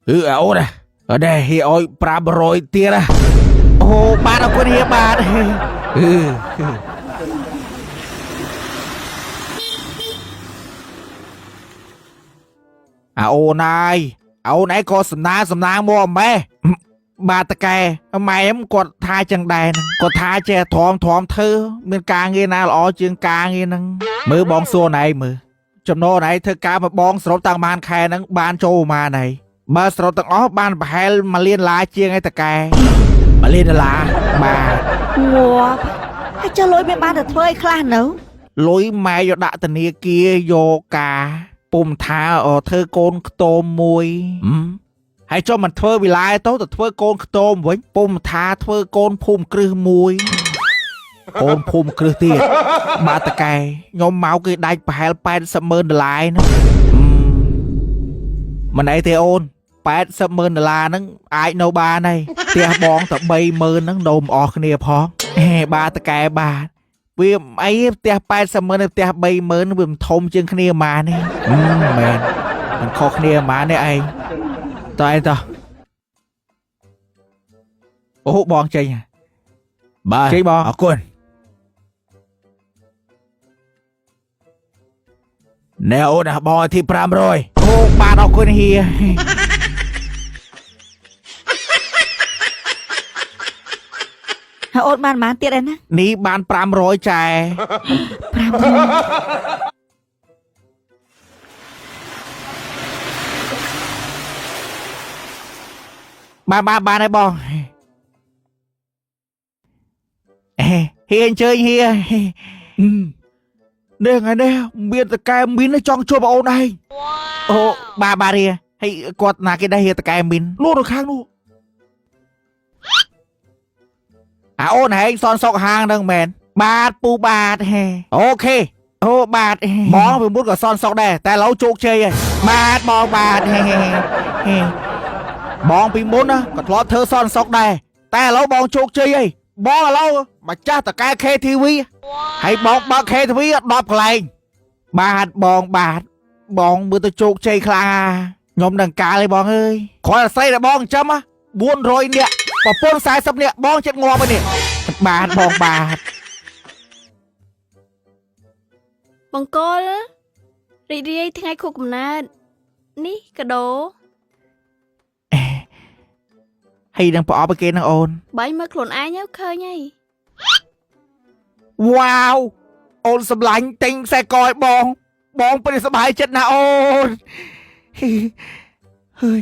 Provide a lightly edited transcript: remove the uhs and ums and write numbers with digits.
អឺអូនអត់ដែរហៀឲ្យ500ទៀតណាអូបាទអរគុណហៀបាទអឺអាអូនហើយអូនឯងក៏សំណាងសំណាងមកម៉េះបាទតកែម៉ែមគាត់ថាចឹងដែរហ្នឹងគាត់ថាចេះទ្រាំទ្រាំធ្វើមានការងារណាល្អជាងការងារហ្នឹងមើលបងសួរណៃមើលចំណូលណៃធ្វើការមកបងសរុបតាំងបានខែហ្នឹងបានចូលប្រហែលណៃបើសរុបទាំងអស់បានប្រហែល1លានដុល្លារជាងឯតកែ1លានដុល្លារបាទ ងាប់ហើយចុះលុយមានបានទៅធ្វើអីខ្លះនៅ លុយម៉ែយកដាក់ធនាគារយកការពុំថាអធ្វើកូនខ្ទមមួយហឹមហើយចុះមិនធ្វើវិឡាយទៅទៅធ្វើកូនខ្ទមវិញពុំថាធ្វើកូនភូមិគ្រឹះមួយកូនភូមិគ្រឹះទៀតបាទតកែខ្ញុំមកគេដាច់ប្រហែល80ម៉ឺនដុល្លារហ្នឹងហឹមមិនអីទេអូន80ម៉ឺនដុល្លារហ្នឹងអាចនៅបានហើយផ្ទះបងតែ3ម៉ឺនហ្នឹងនៅមិនអស់គ្នាផងហេបាទតកែបាទ វាអីផ្ទះ80ម៉ឺនផ្ទះ3ម៉ឺនវាមិនធំជាងគ្នាហ្មានទេមែនมันខុសគ្នាហ្មានទេឯងតើឯងតោះអូបងចេញហ่ะ បាទ ចេញបង អរគុណណែអូនណាបងឲ្យទី500 អូបាទអរគុណហៀ ហើយអូនបានប៉ុន្មានទៀតឯណា នេះបាន500ចែ 500 បាទបាទបានហើយបងអេហៀអញ្ជើញហៀនេះថ្ងៃនេះមានតកែមីនចង់ជួបអូនឯងអូបាទបាទហៀហើយគាត់ណាគេដែរហៀតកែមីនលក់នៅខាងនោះអាអូនឯងសនសុកហាងហ្នឹងមែនបាទពូបាទហេអូខេអូបាទបងពីមុនក៏សនសុកដែរតែឥឡូវជោគជ័យហើយបាទបងបាទហេហេហេបងពីមុនណាក៏ធ្លាប់ធ្វើសនសុកដែរតែឥឡូវបងជោគជ័យហើយបងឥឡូវម្ចាស់តកែ KTV ហើយបងបើក KTV 10កន្លែងបាទបងបាទបងមើលទៅជោគជ័យខ្លាំងអាខ្ញុំនឹងកាលឯងបងអើយគ្រាន់តែស្រីតែបងចិញ្ចឹមណា400នាក់ប្រពន្ធ40នាក់បងចិត្តងាប់ហើយនេះបាទបងបាទ បង្គោលរីករាយថ្ងៃខួបកំណើតនេះកាដូ ហើយនឹងប្រអប់ឲ្យគេនឹងអូន បាញ់មើលខ្លួនឯងទៅឃើញហើយ វ៉ាវអូនសម្លាញ់ទិញខ្សែកឲ្យបង បងពិតជាសប្បាយចិត្តណាស់អូនហើយ